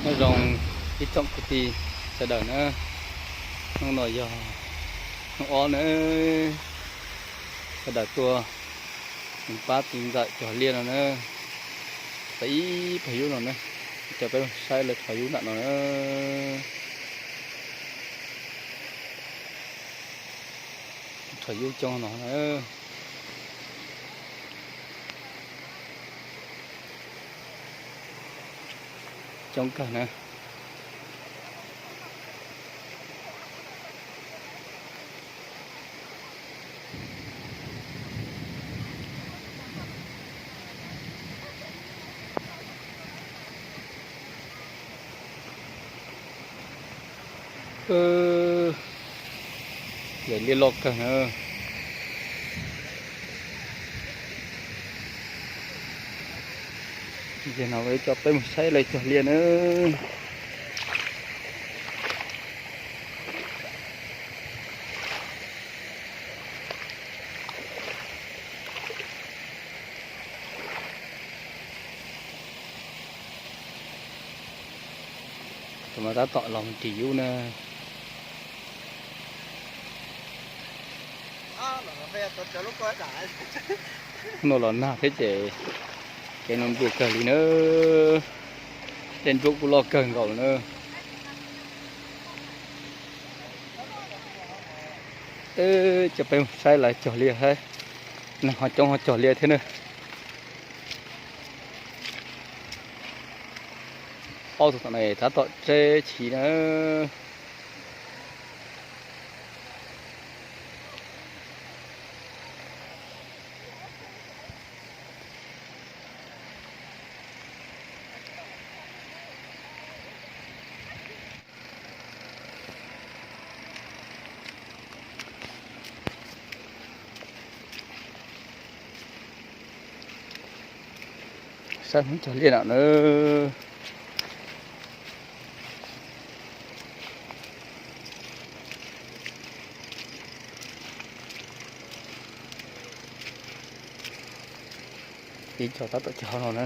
Nyob zoo ib tsoom kwv tij sawv daws na, hnub no yog hnub ob na, sawv daws tuaj mus pab txiv ntxawm cog liaj no na, tau ib pawg yub no na, coj peb mus saib lawv rho yub nram no na. Rho yub coob no na. Coob kawg na. Yam liaj loj kawg na. Ces no coj peb mus saib lawv cog liaj na. Tus no tab tom los ris yub na. Hnub no los nag thiab ces kev no npluag kawg li na. Dej nruab kuj loj kawg nkaus na. Coj peb mus saib lawv cog liaj thiab. Neeg ho coob ho cog liaj thiab na. Ob tug tom no tab tom tseb chiv na. Saib hmoob cog liaj no na. Ib co tab tom cog no na.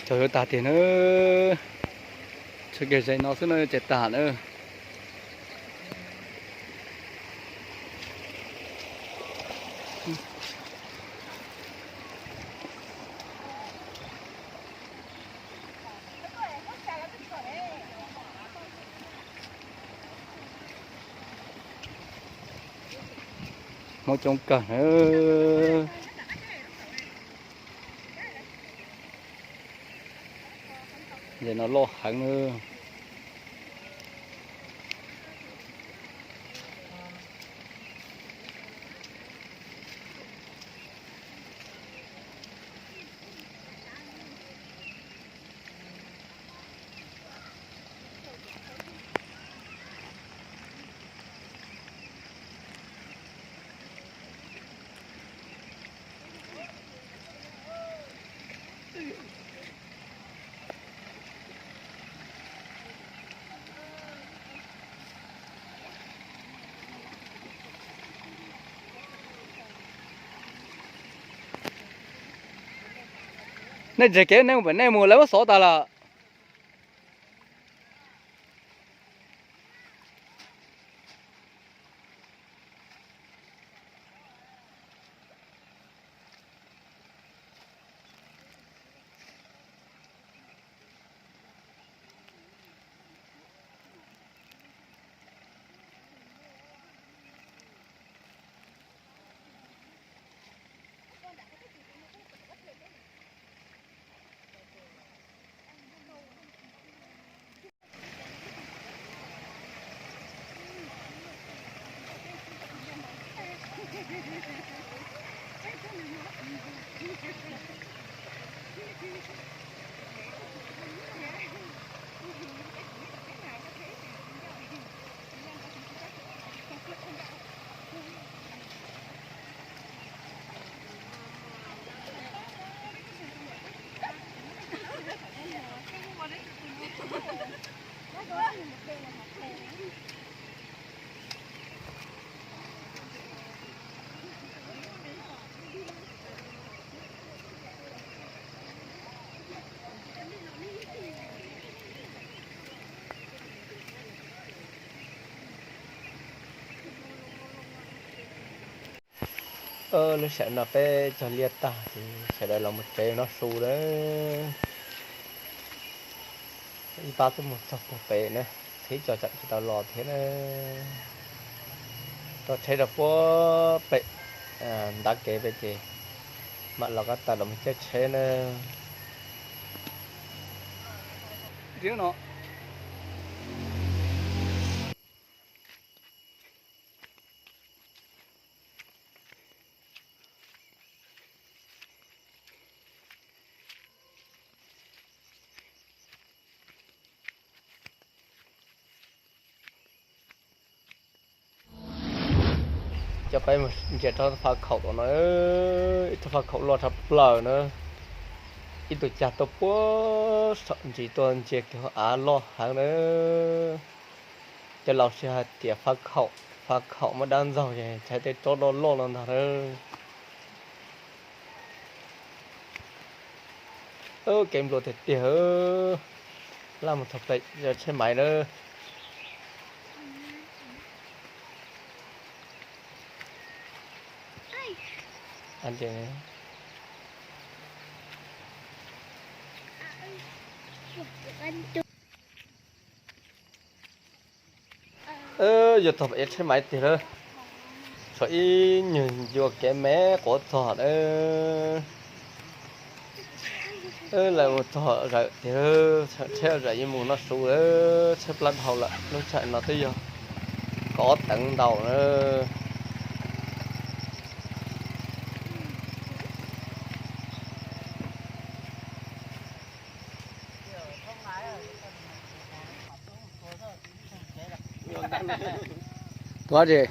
Tsaug yuav tag tiag na. Tshwj kiag ze no xwb no ces tag na. Hmoob coob kawg na. Ze no loj heev na. Nej tseg kev, nej mus pem nej mus, lawv muab xov tas lawm. Lub sij hawm no peb cog liaj tag ces sawv daws los mus tsev noj su lawm. Ib pab twb mus txog puag pem na, thib co tseem tsis tau los thiab na. Rau tsheb rau puag pem ntav kev pem ces mam los kab tawm los mus caij tsheb na. Coj peb mus ntsia rau faj khaum tom no, ib tug faj khaum loj tshaj plaws na. Ib tug cag tuaj puag saum ntsis tuaj ntsia kiag hauv av loj heev na. Cov laus sij hais tias faj khaum, faj khaum muaj dab ntxaug ces tshaib tej tsob loj loj no ntag na. Kev npluas tiag tiag. Laj mus txog pem tsheb maiv na. Yuav txog pem tsheb maiv tiag lawm, tshuav ib nyuag ncua kev me quav txog lawm. Lawv mus txog zawm tiag, tsheb zawm yeej mus noj su lawm, tsheb plab dhau lawm, lub sij hawm no twb yog kaum ob teev ntau na. Tuav tsis